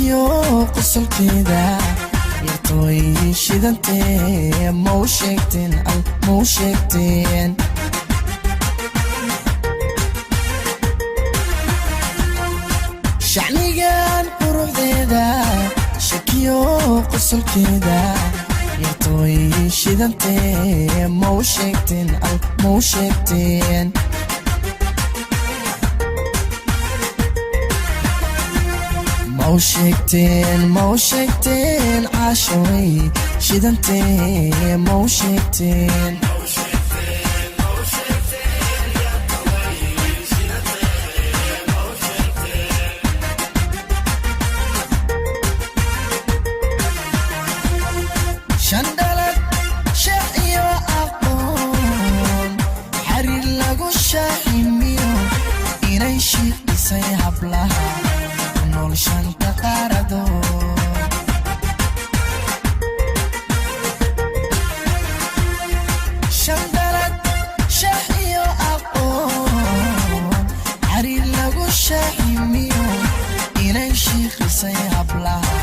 Shakiyo qosolkeeda yartooy shidantee, mau sheegteen al, mau sheegteen? Shacnigan quruxdeeda, shakiyo qosolkeeda yartooy shidantee, mau sheegteen al, mau sheegteen? Mau sheegteen, mau sheegteen, caashaway shidantee, mau sheegteen? Shandhalad sheex iyo aqoon xariir lagu shaaximiyo, inay shiiqisay hablaha ku nool shanta qaaradood. Shandhalad sheex iyo aqoon xariir lagu shaaximiyo, inay shiiqisay hablaha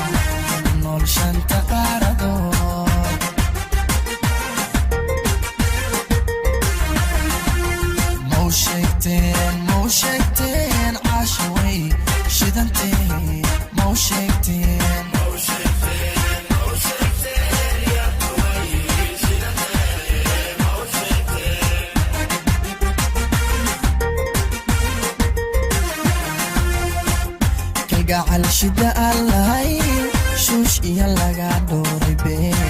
ku nool shanta qaaradood. Mau sheegteen, mau sheegteen, caashaway shidantee, mau sheegteen? Kalgacal shida aan lahayn, shuush iyo laga dhooray been,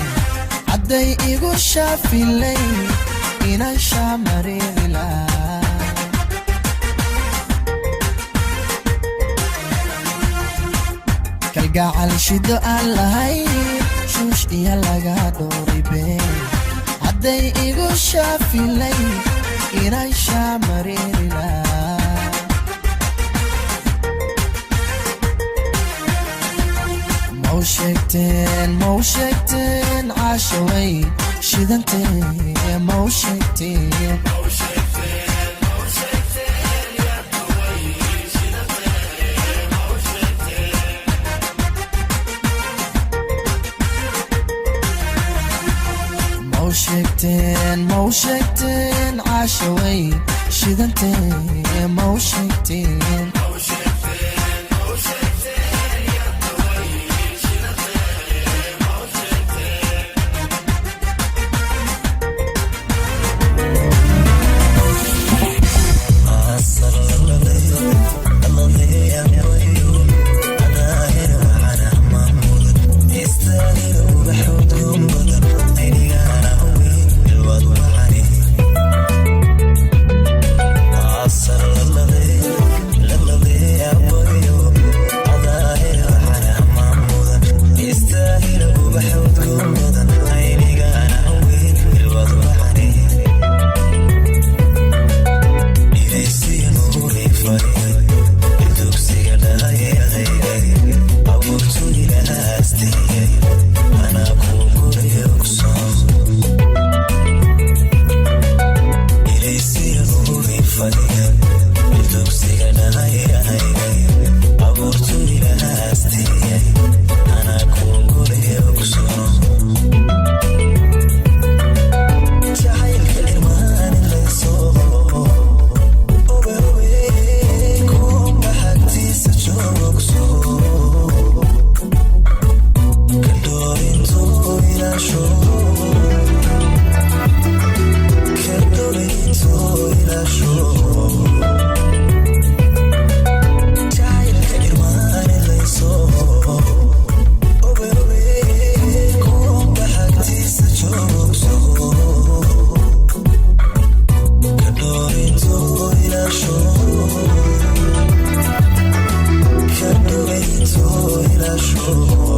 hadday igu shaafilay inaan shaamariiri lahaa. Kalgacal shido aan lahayn, shuush iyo laga dhooray been, hadday igu shaafilay inaan shaamariiri lahaa. Mau sheegteen, mau sheegteen, caashaway shidantee, mau sheegteen? Mau sheegteen, mau sheegteen, caashaway shidantee, mau sheegteen? Kadhowaynto ilaasho.